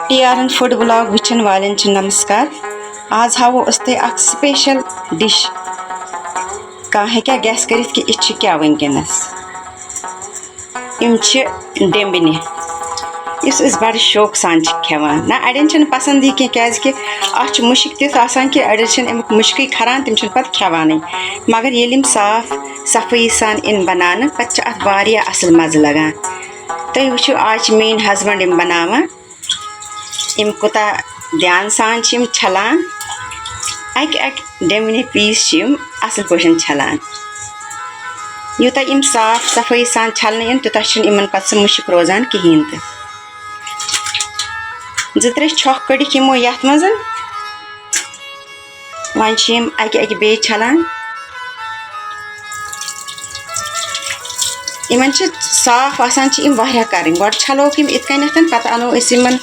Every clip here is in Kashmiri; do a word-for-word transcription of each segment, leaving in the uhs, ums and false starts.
T R N food vlog وٕچھن والٮ۪ن چھِ نمسکار۔ آز ہاوو أسۍ تۄہہِ اکھ سپیشل ڈش۔ کانٛہہ ہیٚکیٛاہ گیس کٔرِتھ کہِ یہِ چھِ کیٛاہ وٕنکیٚنس؟ یِم چھِ ڈیٚمبنہِ، یُس أسۍ بڑٕ شوقہٕ سان چھِ کھٮ۪وان۔ نہ، اڑٮ۪ن چھِنہٕ پسند یہِ کینٛہہ، کیازِ کہِ اتھ چھُ مُشک تیُتھ آسان کہِ اڑٮ۪ن چھِنہٕ امیُک مُشکٕے کھران، تِم چھِنہٕ پتہٕ کھٮ۪وانٕے۔ مگر ییٚلہِ یِم صاف صفٲیی سان یِن بناونہٕ، پتہٕ چھِ اتھ واریاہ اصل مزٕ لگان۔ تُہۍ وٕچھِو، آز چھِ میٲنۍ ہسبنڈ یِم بناوان۔ یِم کوٗتاہ دھیان سان چھِ یِم چھَلان۔ اَکہِ اَکہِ ڈیٚمنہِ پیٖس چھِ یِم اَصٕل پٲٹھۍ چھَلان۔ یوٗتاہ یِم صاف صفٲیی سان چھَلنہٕ یِن، تیوٗتاہ چھُنہٕ یِمَن پَتہٕ سُہ مُشُک روزان کِہیٖنۍ تہِ۔ زٕ ترٛےٚ چھۄکھ کٔڑِتھ یِمو یَتھ منٛز۔ وۄنۍ چھِ یِم اَکہِ اَکہِ بیٚیہِ چھَلان۔ یِمَن چھِ صاف آسان، چھِ یِم واریاہ کَرٕنۍ۔ گۄڈٕ چھَلوکھ یِم یِتھ کٔنٮ۪تھ، پَتہٕ اَنو أسۍ یِمَن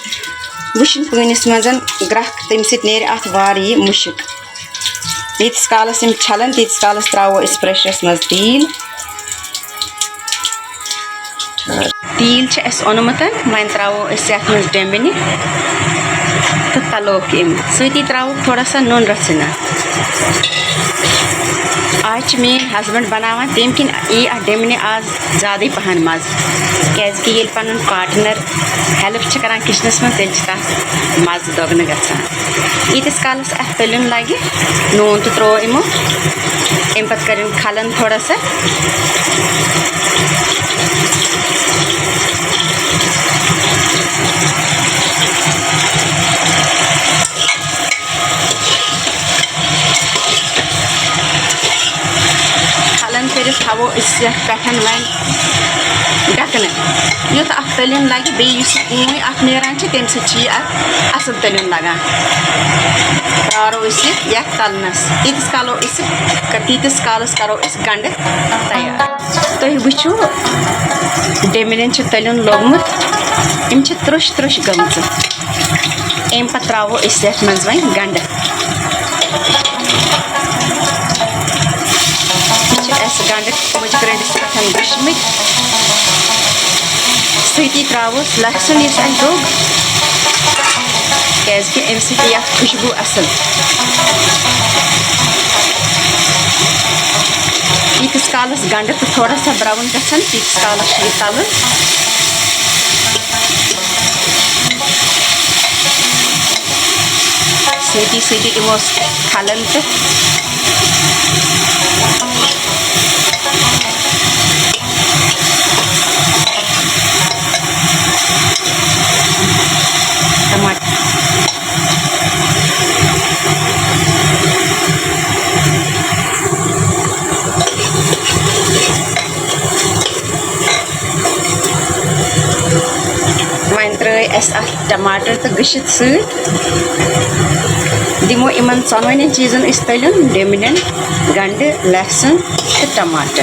وٕشِنۍ پٲنِس منٛز گرٛٮ۪کھ، تَمہِ سۭتۍ نیرِ اَتھ واریاہ مُشُک۔ ییٖتِس کالَس یِم چھَلَن، تیٖتِس کالَس ترٛاوو أسۍ پرٛیشرَس منٛز تیٖل۔ تیٖل چھُ اَسہِ اوٚنمُت، وۄنۍ ترٛاوو أسۍ یَتھ منٛز ڈیٚمبِنہِ تہٕ تَلوکھ یِم۔ سۭتی ترٛاووکھ تھوڑا سا نُن رَژھِ ہنا۔ آز چھِ میٛٲنۍ ہسبنڈ بَناوان، تَمہِ کِنۍ یی اَتھ ڈیٚمبِنہِ آز زیادَے پَہَن مَزٕ، کیٛازِکہِ ییٚلہِ پَنُن پارٹنر ہیلپ چھِ کران کچنس منٛز، تیٚلہِ چھِ تتھ مزٕ دۄگنہٕ گژھان۔ ییٖتِس کالس اتھ تٔلیُن لگہِ، نوٗن تہِ ترٛوو یِمو، اَمہِ پتہٕ کرن کھلن تھوڑا سا۔ کھلن کٔرِتھ تھاوو أسۍ یتھ پٮ۪ٹھ وۄنۍ ڈھکنہٕ، یُتھ اَتھ تٔلیُن لَگہِ، بیٚیہِ یُس یہِ کوٗنۍ اَتھ نیران چھِ، تَمہِ سۭتۍ چھِ یہِ اَتھ اَصٕل تٔلیُن لَگان۔ پرٛارو أسۍ یہِ یَتھ تَلنَس، تیٖتِس کالو أسۍ، تیٖتِس کالَس کَرو أسۍ گَنٛڈٕ تیار۔ تُہۍ وٕچھِو، ڈیٚمبِلٮ۪ن چھِ تٔلیُن لوٚگمُت، یِم چھِ ترٛوٚش ترٛوٚش گٔمژٕ۔ اَمہِ پَتہٕ ترٛاوو أسۍ یَتھ منٛز وۄنۍ گَنٛڈٕ۔ یہِ چھِ اَسہِ گَنٛڈٕ مُجہِ گرٛٲنٛڈِس پٮ۪ٹھ وٕچھمٕتۍ۔ سۭتی ترٛاووس لہسُن یُس اَسہِ دوٚگ، کیٛازِکہِ اَمہِ سۭتۍ یی اَتھ خوشبوٗ اَصٕل۔ ییٖتِس کالَس گَنٛڈٕ تہٕ تھوڑا سا برٛاوُن گژھن، تیٖتِس کالَس چھُ یہِ تَلُن۔ سۭتی سۭتی دِموس کھلن تہٕ ٹماٹر۔ وۄنۍ ترٛٲے اَسہِ اَتھ ٹماٹر تہٕ گٔشِتھ سۭتۍ۔ دِمو یِمن ژۄنوٕنی چیٖزن أسۍ تٔلیُن، ڈیمبِلٮ۪ن، گنڈٕ، لہسن تہٕ ٹماٹر۔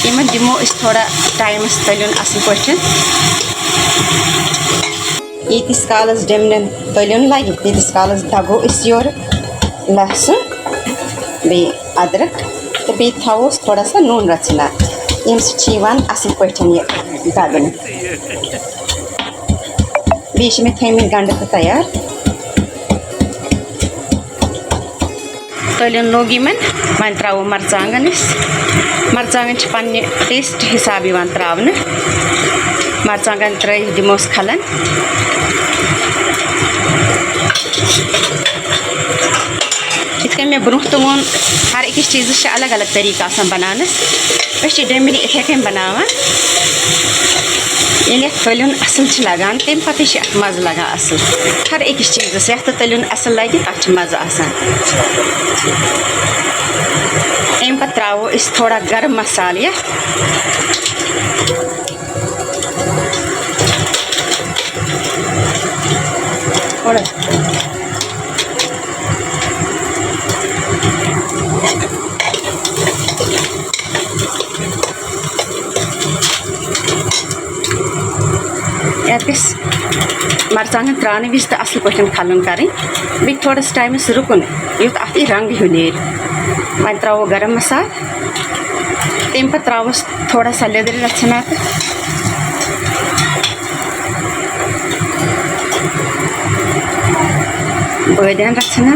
یِمن دِمو أسۍ تھوڑا ٹایمس تٔلیُن اَصٕل پٲٹھۍ۔ ییٖتِس کالَس ڈیٚمنٮ۪ن تٔلیُن لَگہِ، تیٖتِس کالَس دَگو أسۍ یورٕ لہسُن، بیٚیہِ اَدرَک تہٕ بیٚیہِ تھاووس تھوڑا سا نوٗن رَژھِ ہنا۔ ییٚمہِ سۭتۍ چھِ یِوان اَصٕل پٲٹھۍ یہِ دَگنہٕ۔ بیٚیہِ چھِ مےٚ تھٲیمٕتۍ گَنٛڈٕ تہِ تیار۔ تٔلیُن لوٚگ یِمن، وۄنۍ ترٛاوو مرژٕوانٛگن أسۍ۔ مرژٕوانٛگن چھِ پننہِ ٹیسٹ حساب یِوان ترٛاونہٕ۔ مرژٕوانٛگن ترٛٲوِتھ دِموس کھلن۔ یِتھ کٔنۍ مےٚ برٛونٛہہ تہِ ووٚن، ہر أکِس چیٖزس چھِ الگ الگ طریٖقہٕ آسان بناونس۔ أسۍ چھِ ڈیمبِلۍ یِتھَے کٔنۍ بناوان۔ ییٚلہِ اَتھ تٔلیُن اَصٕل چھِ لَگان، تَمہِ پَتہٕ چھِ اَتھ مَزٕ لَگان اَصٕل۔ ہر أکِس چیٖزَس، یَتھ تہٕ تٔلیُن اَصٕل لَگہِ، تَتھ چھِ مَزٕ آسان۔ اَمہِ پَتہٕ ترٛاوو أسۍ تھوڑا گرم مصالہٕ یَتھ۔ تھوڑا۔ یَتھ گژھِ مرژٕوانٛگن ترٛاونہٕ وِزِ تہٕ اَصٕل پٲٹھۍ کھلُن کَرٕنۍ، بیٚیہِ تھوڑا سا ٹایمَس رُکُن، یُتھ اَتھ یہِ رنٛگ ہیوٗ نیرِ۔ وۄنۍ ترٛاوو گرم مصالہٕ، تَمہِ پَتہٕ ترٛاووس تھوڑا سا لیٚدٕر رَژھِ ہنا تہٕ بٲدیان رَژھنا۔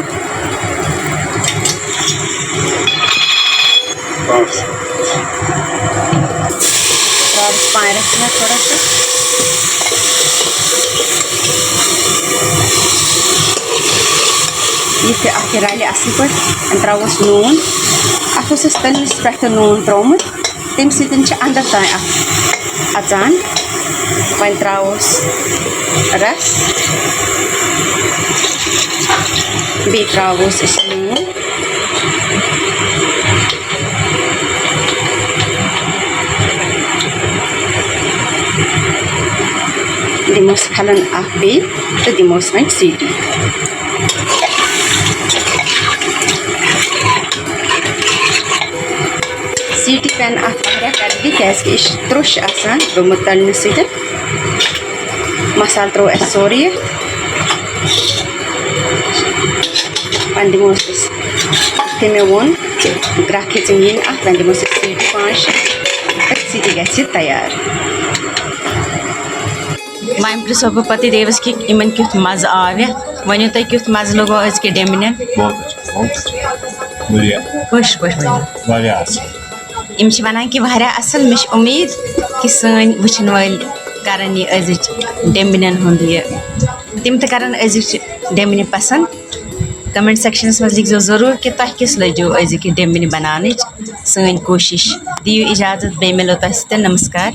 ترٛاوَس پانہِ رَژھنا تھوڑا سا۔ یہِ تہِ اَتھ یہِ رَلہِ اَصٕل پٲٹھۍ، وۄنۍ ترٛاوَس نوٗن۔ اَتھ اوس اَسہِ تٔلنِس پٮ۪ٹھ تہِ نوٗن ترٛوومُت، تَمہِ سۭتۍ چھِ اَندَر تام اَتھ اَژان۔ وۄنۍ ترٛاووس رَس، بیٚیہِ ترٛاووس أسۍ نوٗن۔ دِموس پھَلَن اَکھ بیٚیہِ تہٕ دِموس وۄنۍ سیٖٹی۔ سیٖٹی پٮ۪ن اَتھ واریاہ کَرِ، کیٛازِکہِ یہِ چھِ ترٛوٚش آسان گوٚمُت تَلنہٕ سۭتۍ۔ مصالہٕ ترٛوو اَسہِ سورُے یَتھ۔ وۄنۍ دِمو أسۍ، یِتھ کٔنۍ مےٚ ووٚن، گرٛٮ۪کھ ہیٚژٕن یِنۍ اَتھ، وۄنۍ دِمو أسۍ سیٖٹی پانٛژھ شےٚ، تہٕ سیٖٹی گژھِ تیار۔ مامہِ پرٛژھو بہٕ پَتہٕ دیوَس کہِ یِمَن کیُتھ مَزٕ آو یَتھ، ؤنِو تُہۍ کیُتھ مَزٕ لوٚگو أزکہِ ڈیمبِنٮ۪ن؟ بہت اچھا، بہت اچھا۔ بڑھیا۔ خۄش پٲٹھۍ ؤنِو۔ واریاہ اَصٕل۔ یِم چھِ وَنان کہِ واریاہ اَصٕل۔ مےٚ چھِ اُمید کہِ سٲنۍ وٕچھَن وٲلۍ کَرَن یہِ أزِچ ڈیمبِنٮ۪ن ہُنٛد یہِ، تِم تہِ کَرَن أزِچ ڈیمبِنہِ پَسنٛد۔ کمنٹ سیکشنَس منٛز لیکھزیو ضروٗر کہِ تۄہہِ کِژھ لٔجِو أزِکۍ یہِ ڈیمبِنہِ بَناونٕچ سٲنۍ کوٗشِش۔ دِیِو اِجازت، بیٚیہِ مِلو تۄہہِ سۭتۍ۔ نمسکار۔